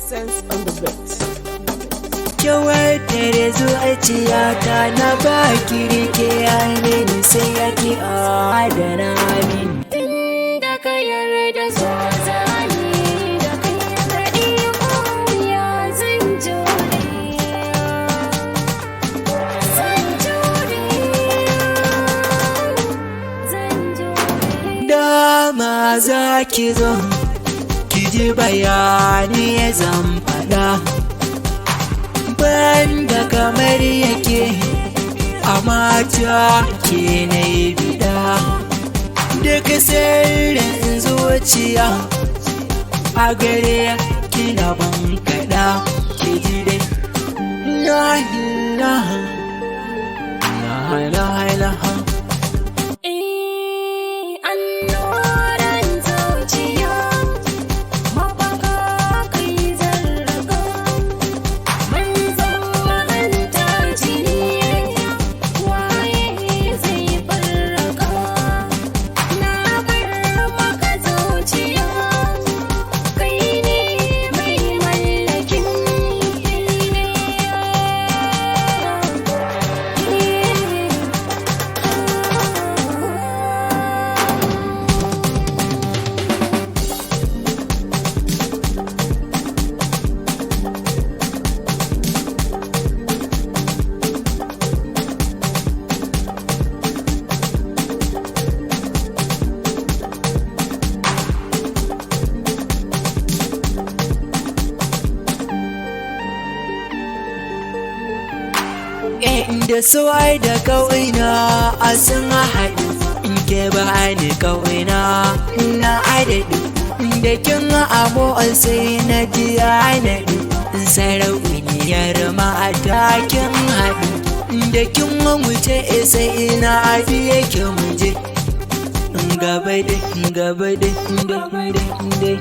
Sense on the beat. Kyawar dare zuciyata na baki rike mini sai ya ki adana min. Tun da ka yarda so zani da kai daɗi ko wuya zan jure. Zan jure, zan jure. Dama za ki zo, ki ji bayani ya zan faɗa. Banda kamar yake, a mata ke na yi bida. Duk sirrin zuciya, a gare kina ban kaɗa, ki ji dai. La ilaha, la ilaha. Eh, alluran zuciya, mafaka kai zarraga, manzon mahanta jini, waye zai farraka? Na bar maka zuciya, kai ne mai mallakin Inda suwai da ƙauna a sun haɗu, in ke ba ni ƙauna na adadi. Da kin amo sai na ji naɗu, sarauniyar mata kin haɗu. Da kin wuce sai na biye ki muje. Gaba dai, gaba dai, dai, dai, dai.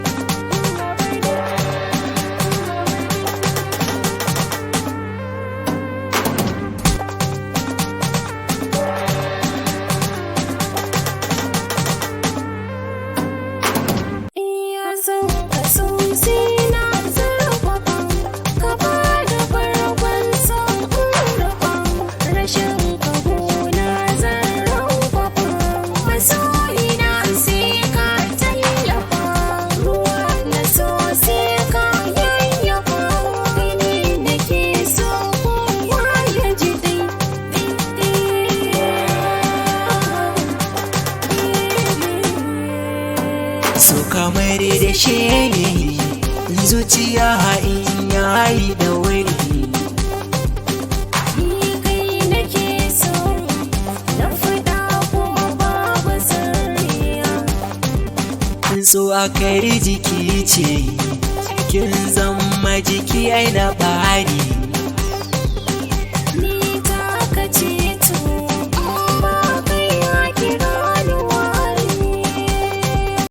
Iya son ka sosai na zurfafa, ka bada farkon son ƙorafa, rashin ka gona zan rankwafa. Masoyina sai ka tallafa, ruwa na so sai ka yayyafa. Kai ne nake so kowa ya ji dai, dai, dai. So kamar da shi ne zuciya in yayi da wuri. Ni kai nake so na faɗa kuma babu sirriya. So a kari jiki ce, kin zama jiki ai na bari.